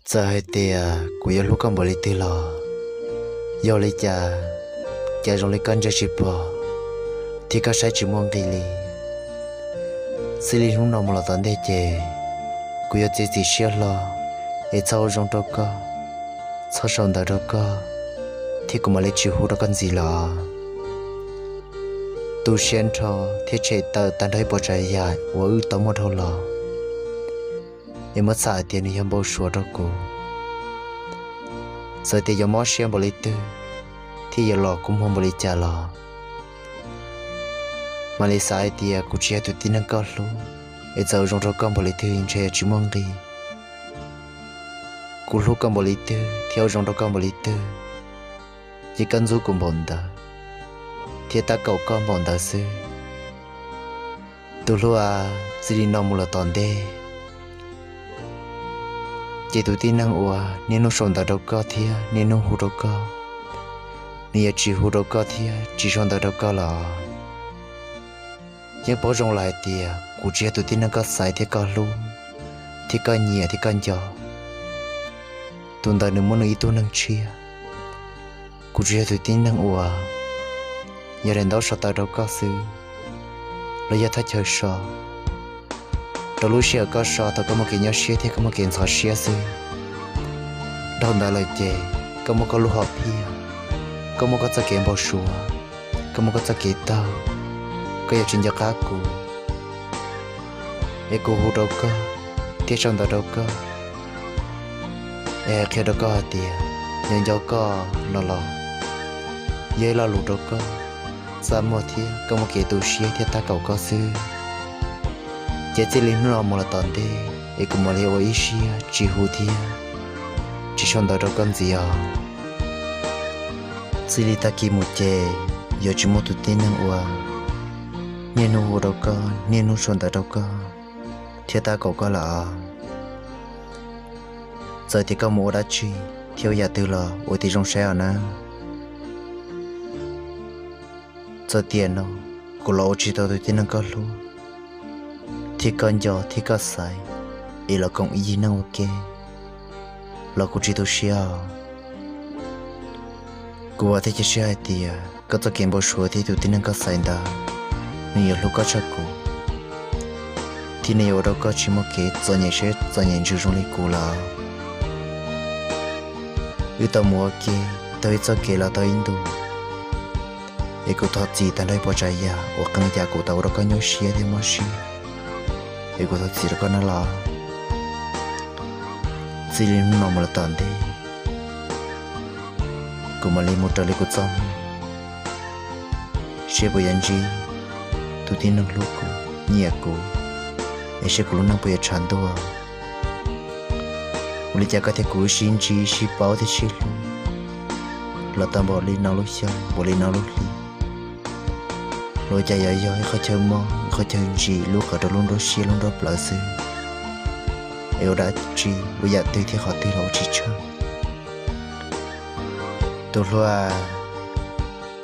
Txawm hais tias kuv yuav hlub koj npaum li twg los, yog li cas, cas zoo li koj ntsia tsis pom, thiab koj saib tsis muaj nqis li. Txij li hnub no mus los tom ntej ces, kuv yuav txiav txim siab hlo, es txhob ua zoo rau koj, txhob sau ntawv rau koj, thiab kuv mam li tsis hu rau koj ntxiv lawm. Tu siab nrho thiab tshem tawm tag nrho ib puas tsav yam uas wb tau muaj dhau los, es muab txhais hais tias nws yog npau suav rau kuv. Txawm tias yuav mob siab npaum li twg, thiab yuav los kua muag npaum li cas los, mam li xav hais tias kuv tsis yog tus tib neeg koj hlub, es txawm ua zoo rau koj npaum li twg ntshe yuav tsis muaj nqis. Kuv hlub koj npaum li twg thiab ua zoo rau koj npaum li twg, ces koj ntxub kuv npaum ntawd, thiab tab kaum koj npaum ntawd xwb. Tus hlub a, txij li no mus los tom ntej, ces tus tib neeg uas niaj hnub sau ntawv rau koj thiab niaj hnub hu rau koj, nws yuav tsis hu rau koj thiab tsis sau ntawv rau koj lawm. Yeej paub zoo lawm hais tias kuv tsis yog tus tib neeg koj xaiv thiab koj hlub, thiab koj nyiam thiab koj nco. Tus ntawd nws muaj nws ib tug neeg tshiab. Kuv tsis yog tus tib neeg uas yog daim ntaub so tawv rau koj xwb, los yog thaj chaw so rau lub sij hawm koj so thaum koj muaj kev nyuaj siab thiab koj muaj kev ntxhov siab xwb. Dhau ntawd lawm ces koj muaj koj lub hom phiaj, koj muaj koj txoj kev npau suav, koj muaj koj txoj kev taug, koj yuav tsis nco qab kuv. Es kuv hu rau koj thiab sau ntawv rau koj, es hais qhia rau koj hais tias nco nco koj no los yog ib lo lus rau koj txaj muag thiab koj muaj kev tu siab thiab tab kaum koj xwb. Ces txij li hnub no mus los tom ntej, es kuv mam li ua ib siab tsis hu thiab tsis sau ntawv rau koj ntxiv os. Txij li tag kis mus ces yuav tsis muaj tus tib neeg uas niaj hnub hu rau koj, niaj hnub sau ntawv rau koj thiab tab kaum koj lawm os. Txawm tias koj mus ua dab tsi thiab ua yam twg los ua tib zoo saib os nawb. Txawm tiam no kuv los ua tsis tau tus tib neeg koj hlub, thiab koj nco thiab koj xaiv, es los koom ib yig neej ua ke los kuv tsis tu siab os. Kuv vam thiab cia siab hais tias koj txoj kev npau suav thiab tus tib neeg koj xaiv ntawd, nws yuav hlub koj tshaj kuv, thiab nws yuav ua rau koj tsis muaj kev txom nyem siab txom nyem ntsws zoo li kuv lawm. Wb tau mus ua ke tau ib txoj kev los tau ib ntus, es kuv thov txim tag nrho ib puas tsav yam uas qee yam kuv tau ua rau koj nyuaj siab thiab mob siab, es kuv thov txim rau koj nawb los. Txij li hnub no mus los tom ntej, kuv mam li mus raws li kuv txoj hmoo, seb puas yuav ntsib tus tib neeg hlub kuv, nyiam kuv, es seb kuv lub neej puas yuav tshav ntuj. Ua li cas koj thiab kuv wb sib ntsib sib paub thiab sib hlub los tau npaum li no lub xyoo, npaum li no lub hli, los cas yuav yog ib qhov chaw mob ib qhov chaw ntsim lub qhov rau lub nruab siab lub nruab plawv xwb, es ua dab tsi ua yam twg thiab qhov twg los ua tsis tshaj. Tus hlub,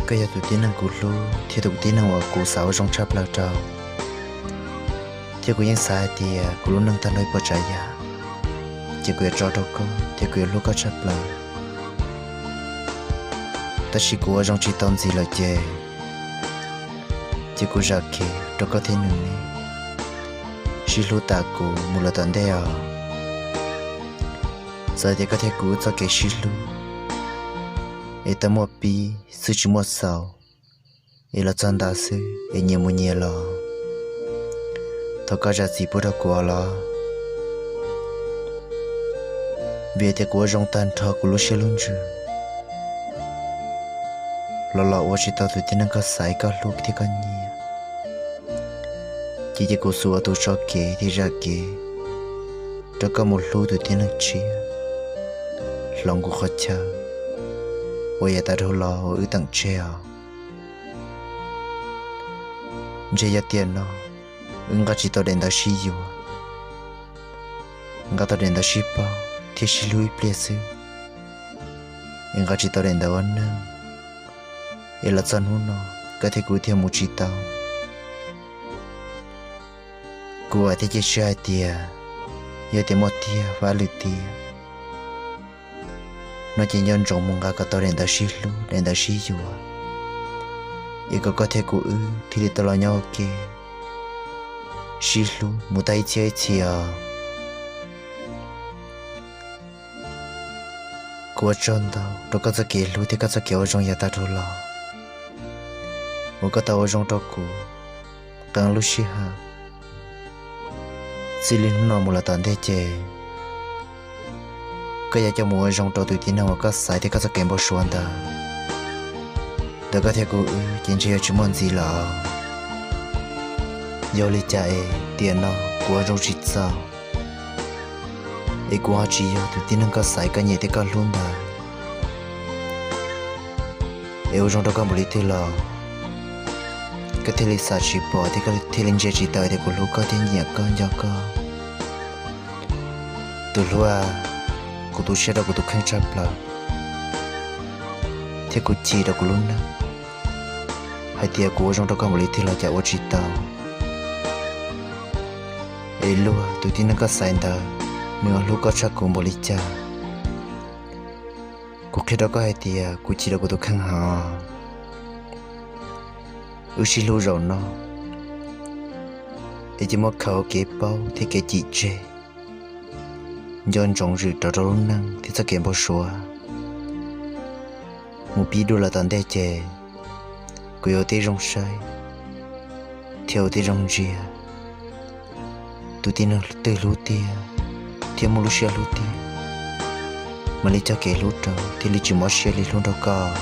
koj yog tus tib neeg kuv hlub thiab tus tib neeg uas kuv xav ua zoo tshaj plaws rau, thiab kuv yeej xav hais tias kuv lub neej tag nrho ib puas tsav yam, ces kuv yuav tso rau koj thiab kuv yuav hlub koj tshaj plaws. Tab sis kuv ua zoo tsis tau ntxiv lawm ces, ces kuv zam kev rau koj thiab nws ne, sib hlub tas kuv mus lawm tom ntej os. Txawm tias koj thiab kuv wb txoj kev sib hlub es tau muaj pib xwb tsis muaj xaus, es los txog ntawd xwb es nyias mus nyias los, thov koj zam txim pub rau kuv os los, vim tias kuv ua zoo tag nrho kuv lub siab lub ntsws los los ua tsis tau tus tib neeg koj xaiv koj hlub thiab koj nyiam, ces cia kuv xub ua tus tso kev thiab zam kev rau koj mus hlub tus tib neeg tshiab, hloov kuv qhov chaw uas yav tas dhau los uas wb teem tseg os. Ntshe yog tiam no wb nqa tsis tau daim ntawv sib yuav, nqa tau daim ntawv sib paub thiab sib hlub ib pliag xwb, es nqa tsis tau daim ntawv ua neej, es los txog hnub no koj thiab kuv thiaj mus tsis tau. Kuv vam thiab cia siab hais tias yog tias muaj tiag fab lwm tiam, No ces nco ntsoov mus nqa kom tau daim ntawv sib hlub, daim ntawv sib yuav, es kom koj thiab kuv wb thiaj li tau los nyob ua ke sib hlub mus tag ib txhiab ib txhis os. Kuv ua tsaug ntau rau koj txoj kev hlub thiab koj txoj kev ua zoo yav tag dhau los uas koj tau ua zoo rau kuv qee lub sij hawm. Txij li hnub no mus los tom ntej ces koj yuav coj mus ua zoo rau tus tib neeg uas koj xaiv thiab koj txoj kev npau suav ntawd. Ntawm koj thiab kuv wb ces ntshe yuav tsis muaj ntxiv lawm. Yog li cas es tiam no kuv ua zoo tsis txaus, es kuv ho tsis yog tus tib neeg koj xaiv, koj nyiam thiab koj hlub ntawd. Es ua zoo rau koj npaum li twg los koj thiaj li xav tsis pom thiab koj thiaj li ntsia tsis tau tias kuv hlub koj thiab nyiam koj nco koj. Tus hlub, kuv tu siab rau kuv tus kheej tshaj plaws thiab kuv chim rau kuv lub neej hais tias kuv ua zoo rau koj npaum li twg los cas ua tsis tau. Es luag tus tib neeg koj xaiv ntawd, nws hlub koj tshaj kuv npaum li cas? Kuv qhia rau koj hais tias kuv chim rau kuv tus kheej heev. Wb sib hlub zaum no es cia muab khaws ua kev paub thiab kev cim tseg, nco ntsoov zwm rov rau lub neej thiab txoj kev npau suav. Mus pib dua los tom ntej ces kuv yuav ua tib zoo saib thiab ua tib zoo ntsia tus tib neeg twg hlub tiag thiab muaj lub siab hlub tiag, mam li cog kev hlub rau thiaj li tsis mob siab li hlub nrog koj.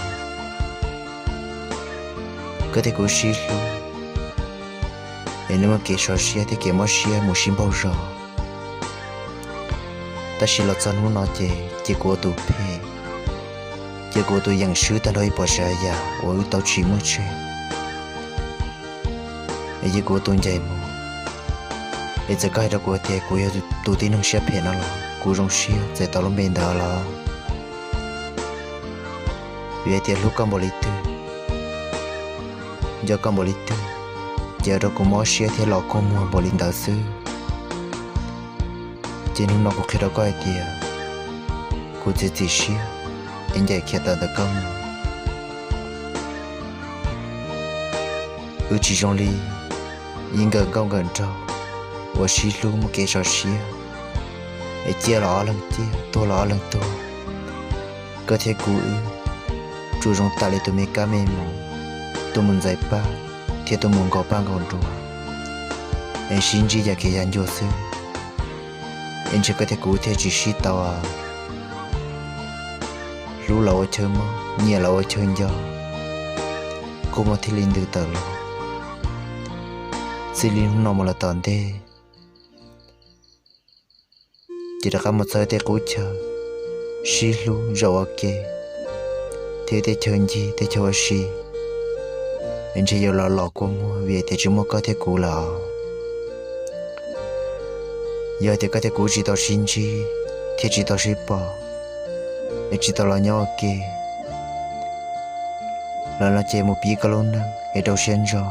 Koj thiab kuv sib hlub es nws muaj kev sov siab thiab kev mob siab mus sib npaug zog. Tab sis los txog hnub no ces cia kuv ua tus phem, cia kuv ua tus yeem swb tag nrho ib puas tsav yam uas wb tau tsim muaj tseg, es cia kuv ua tus ncaim mus. Es txawm koj hais rau kuv tias kuv yog tus tib neeg siab phem no los kuv zoo siab txais tau lub npe ntawd los. Vim hais tias hlub koj npaum li twg, nco koj npaum li twg, ces ua rau kuv mob siab thiab los kua muag npaum li ntawd xwb. Ces hnub no kuv qhia rau koj hais tias kuv txiav txim siab es ncaim khiav tawm ntawm koj mus. Wb tsis zoo li ib nkawm nkauj nkawm nraug uas sib hlub muaj kev sov siab, es ciaj los ob leeg ciaj, tuag los ob leeg tuag. Koj thiab kuv wb tsuas zoo tam li tus me kab me moos, tus mus ntxais paj thiab tus mus nkaus paj nkaus nruas, es sib ntsib yam kev ya ncua xwb. Es ntshe koj thiab kuv thiaj tsis sib tau. Hlub los ua chaw mob, nyiam los ua chaw nco, kua muag thiaj li ntws tawm los. Txij li hnub no mus los tom ntej, ces rov qab mus txog tej qub chaw sib hlub zaum ua ke, thiab tej chaw ncig tej chaw ua si, es ntshe yuav los los kua muag vim tias tsis muaj koj thiab kuv lawm. Yog tias koj thiab kuv tsis tau sib ntsib thiab tsis tau sib pom, es tsis tau los nyob ua ke lawm no ces mus pib koj lub neej es rau siab ntso.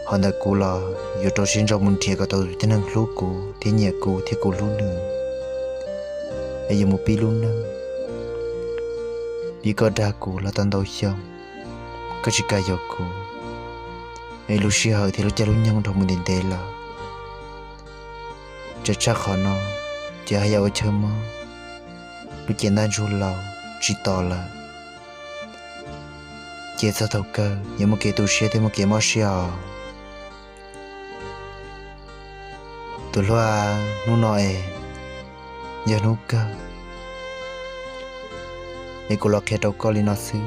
Ho ntawm kuv los yuav rau siab ntso mus nrhiav kom tau tus tib neeg hlub kuv thiab nyiam kuv thiab kuv hlub nws, es yuav mus pib lub neej. Vim koj dag kuv los tau ntau xyoo, koj tsis kam yuav kuv, es lub sij hawm thiab lub caij lub nyoog dhau mus ntev ntev lawm. Tseem tshaj qhov no, ces haj yam ua chaw mob, lub cev ntaj ntsug laus tsis tos lawm. Ces txog thaum kawg yuav muaj kev tu siab thiab muaj kev mob siab os. Tus hlub, hnub no es yog hnub kawg, es kuv los qhia rau koj li no xwb.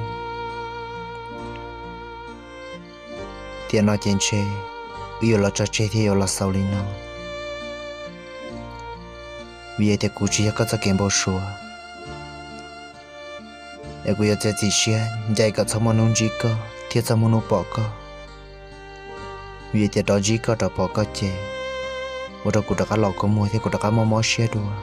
Tiam no ces ntshe wb yuav los tso tseg thiab yuav los xaus li no, vim tias kuv tsis yog koj txoj kev npau suav. Es kuv yuav txiav txim siab ncaim kom txhob muaj hnub ntsib koj thiab txhob muaj hnub pom koj, vim tias rov ntsib koj rov pom koj ces ua rau kuv rov qab los kua muag thiab kuv rov qab mob mob siab dua.